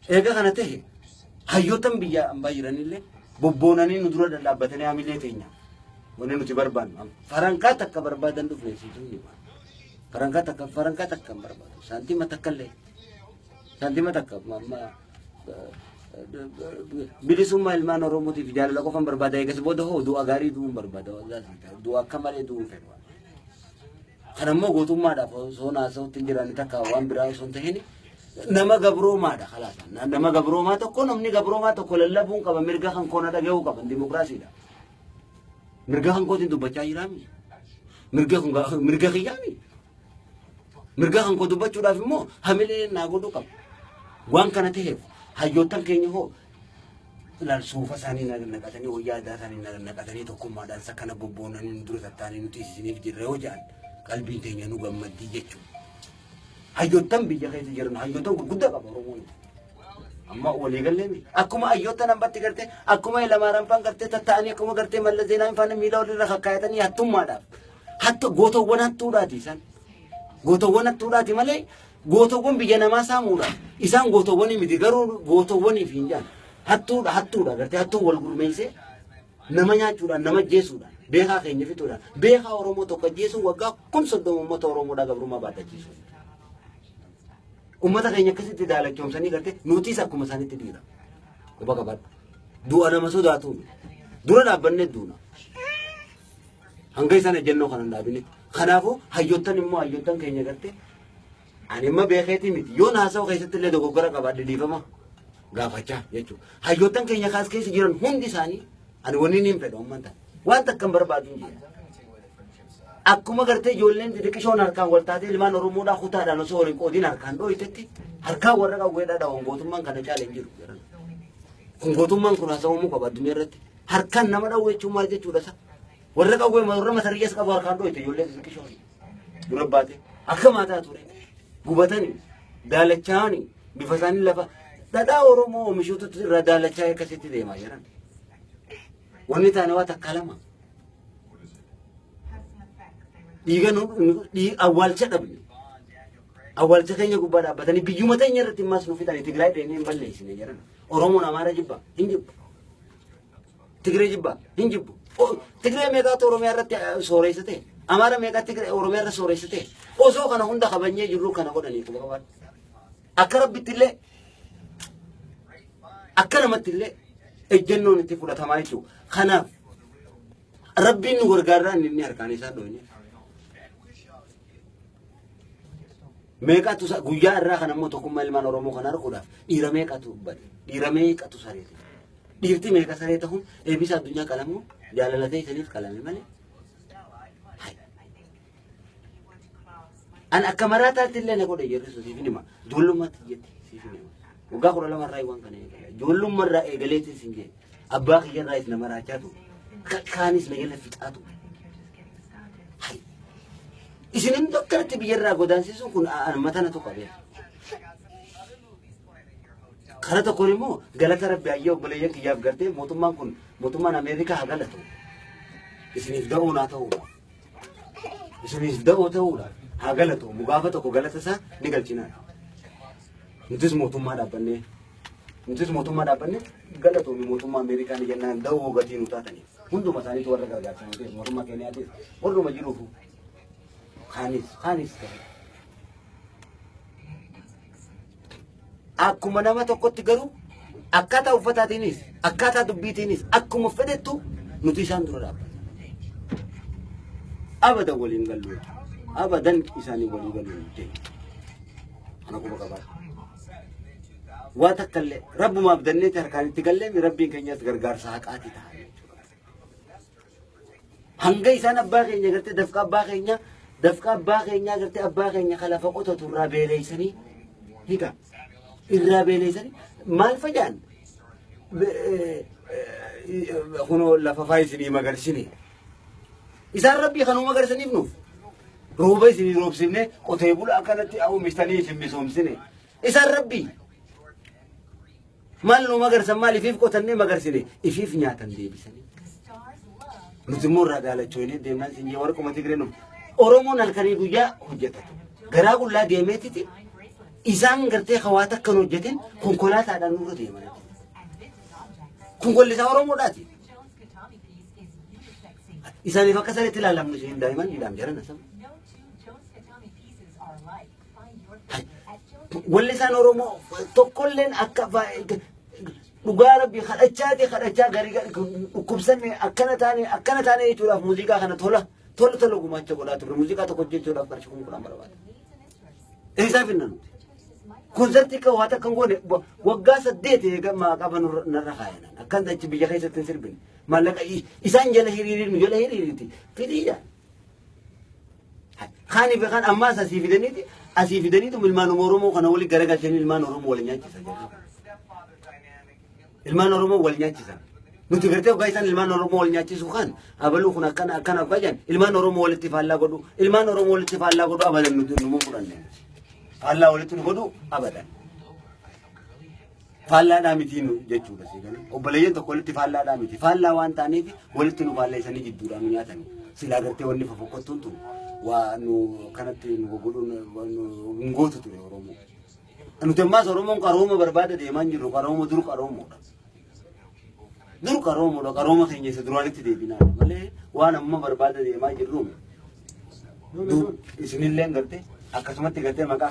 Eega kana ta'e hayyootan biyya ambaa jiranillee bobboonanii nu dura dhadhaabbatanii hamilee teenya. Wanni nuti barbaannu farankaa takka barbaadan dhufne siitu ni baana. Farankaa takka farankaa takka hin barbaadu. Saantima takka illee. Saantima takka bilisummaa ilmaan Oromootiif jaalala qofan barbaada. Eegas booda hoo du'a gaarii du'uun barbaada. Du'a akka malee du'uun fedhu. Kan ammoo gootummaadhaaf osoo haasa'utti hin jiran takka waan biraa osoo hin tahin nama gabroomaadha kalaas. Nama gabroomaa tokko namni gabroomaa tokko lallabuun qaba mirga kan koona dhaga'uu qaba dimokiraasiidha. Mirga kan kootiin dubbachaa jiraami. Mirga kun mirga kiyyaami. Mirga kan koo dubbachuudhaaf immoo hamilee naa godhuu qaba. Waan kana ta'eef hayyoottan keenya hoo ilaal suufa isaanii naqatanii wayyaa aadaa isaanii naqatanii tokkummaadhaan sakkana bobboonanii nu dura tattaanii nuti isiniif jirra yoo jedhan qalbiin teenya nu gammaddii jechuudha. Hayyoottan biyya keessa jiran hayyoottan gurguddaa qaba Oromoon. Amma walii gallee miti. Akkuma hayyoottan hambatti gartee akkuma Hayilamaariyaam faan gartee tatta'anii akkuma gartee Mallas Zeenaawii faan miila walirra kakkaayatanii hattummaadhaaf. Hattu gootawwan hattuudhaati isaan. Gootawwan hattuudhaati malee gootawwan biyya namaa saamuudhaaf. Isaan gootawwanii miti garuu gootawwaniif hin jaan. Hattuudha hattuudha gartee hattuu wal gurmeessee nama nyaachuudhaan nama ajjeesuudhaan beekaa keenya fixuudhaan beekaa Oromoo tokko ajjeesuun waggaa 30,000 uummata Oromoodhaa gabrummaa baadhachiisu. Uummata keenya akkasitti daalachoomsanii gartee nutis akkuma isaanitti dhiira. Quba qabadhu. Du'a nama sodaatu. Dura dhaabbannee duuna. Hanga isaan ejjennoo kana hin dhaabinitti. Kanaafuu hayyoottan immoo hayyoottan keenya gartee ani amma beekeetii miti. Yoon haasa'u keessatti illee dogoggora qabaadhe dhiifama gaafachaa jechuudha. Hayyoottan keenya kaas keessa jiran hundi isaanii ani wanni hin fedhu amman ta'a. Waan takka hin barbaadu hin jedhu. Akkuma gartee ijoolleen xixiqqishoon harkaan wal taatee ilmaan Oromoodhaa kutaadhaan osoo waliin qoodiin harkaan dhooytetti harkaan warra qawweedhaa dhawan gootummaan kana caala hin jiru. Kun gootummaan kun haasawamuu qaba addunyaa irratti. Harkaan nama dhawuu jechuun maal jechuudha isa? Warra qawwee warra masariyyaas qabu harkaan dhooyte ijoolleen xixiqqishoon. Dura baate akka maataa ture. Gubatanii daalachaanii bifa isaanii lafa dhadhaa Oromoo oomishuutu irraa daalachaa akkasitti deemaa jiran. Wanni taane waa takka lama. Dhiiga awwaalcha dhabne. Awwaalcha keenya gubbaa dhaabbatanii biyyuma teenya irratti immas nu fixanii Tigraay deemnee hin balleessine jedhan. Oromoon Amaara jibba hin jibbu. Tigree jibba hin jibbu. Tigree meeqaatu Oromiyaa irratti sooreessa ta'e? Amaara meeqaatu Tigree Oromiyaa irratti sooreessa ta'e? Osoo kana hunda kabajnee jirru kana godhanii quba qabaadhu. Akka rabbitti illee akka namatti illee ejjennoon itti fudhatamaa jechuudha. Kanaaf rabbiin nu gargaarraa inni harkaan isaa dhoyne. Meeqatu guyyaa irraa kan ammoo tokkummaa ilmaan Oromoo kan arguudhaaf dhiira meeqatu bade dhiira meeqatu saree ta'e. Dhiirti meeqa saree ta'uun eebisa addunyaa qalamuu jaalala ta'e isaniif qalame malee. An akka maraataatti illee na godhe jirri sun siif hima. Ijoollummaatti jetti siif hima. Waggaa 12 irraa waan kana eegale. Ijoollummaa irraa eegaleetiin sin jedhe. Abbaa kiyya irraa na maraachaa ture. Kaanis na jala fixaa ture. Isin hundi akkanatti biyya irraa godaansisuun kun mata na tuqa beeka. Kara tokkoon immoo galata rabbi hayyee obboleeyyan kiyyaaf gartee mootummaan kun mootummaan Ameerikaa haa galatu. Isiniif da'oo naa ta'uudha. Isiniif da'oo ta'uudha. Haa galatu. Gaafa tokko galata isaa ni galchinaa. Nutis mootummaa dhaabbannee nutis mootummaa dhaabbannee galatoomi mootummaa Ameerikaa ni jennaan da'oo gatii nu taataniif. Hunduma isaaniitu warra gargaarsa nu ta'e mootummaa Keeniyaatis warruma jiruufu kaanis kaanis ta'e. Akkuma nama tokkotti garuu akkaataa uffataatiinis akkaataa dubbiitiinis akkuma fedhettu nuti isaan dura dhaabbanna. Abadan waliin gallu. Abadan isaanii walii galuu hin dandeenyu. Kana quba qabaadha. Waa takka illee rabbumaaf danneetti harkaan itti gallee rabbiin keenyas gargaarsa haqaati ta'a jechuudha. Hanga isaan abbaa keenya gartee dafqa abbaa keenya dafqa abbaa keenyaa gartee abbaa keenya kan lafa qotatu irraa beeleessanii hiika irraa beeleessanii maal fajaan kunoo lafa faa isinii magarsine isaan rabbii kanuu magarsaniif nuuf rooba isinii roobsifne qotee bula akkanatti oomishtanii isin misoomsine isaan rabbii Maal nu magarsan maal ifiif qotannee magarsine ifiif nyaatan deebisanii. Nuti immoo irraa daalachoonee deemnaan siin jee warquma Tigree nu. Oromoon halkanii guyyaa hojjetatu. Garaa qullaa deemeetiti Isaan gartee hawaa takka hin hojjetin konkolaataadhaan nurra deeman. Kun gollisaa Oromoodhaati. Isaaniif akka sanitti ilaalamnu isin daa'imman jedhaam jaran asama. Wallisaan Oromoo tokkolleen akka dhugaa rabbii kadhachaati kadhachaa garii dhukkubsanne akkana taane akkana taane jechuudhaaf muuziqaa kana tola tola tola gumaacha godhaa turre muuziqaa tokko hojjechuudhaaf qarshii 10,000 barbaada. Eessaa finna nuti? Konsartii kan waa takka hin goone waggaa 8 eega qaban narra kaayan. Akkan achi biyya keessatti hin sirbine. Maallaqa isaan jala hiriirii nu jala hiriiriiti. Fidiyya. Kaanii fi kaan ammaas asii fidaniiti asii fidaniitu ilmaan Oromoo kana wali garagalchanii ilmaan Oromoo wal nyaachisa jedhu. Ilmaan Oromoo wal nyaachisan. Nuti gartee hoggaa isaan ilmaan Oromoo wal nyaachisuu kan abaluu kun akkana akkana hoggaa jedhan ilmaan Oromoo walitti faallaa godhu ilmaan Oromoo walitti faallaa godhu abadan nuti numa fudhanne. Faallaa walitti nu godhu abadan. Faallaadhaa miti nu jechuudha sii galee. Obboleeyyan tokko walitti faallaadhaa miti. Faallaa waan taaneef walitti nu faalleessanii jidduudhaan nu nyaatanii. Silaa gartee wanni fofokkottuun tun waa nu kanatti nu godhuun nu gootu ture Oromoo. Nuti ammaas Oromoon qarooma barbaada deemaa hin jirru. Qarooma dur qaroomoodha. Dur qaroomoodha. Qarooma keenya isa duraanitti deebinaadha malee waan amma barbaada deemaa jirru. Isinillee gartee akkasumatti gartee maqaa.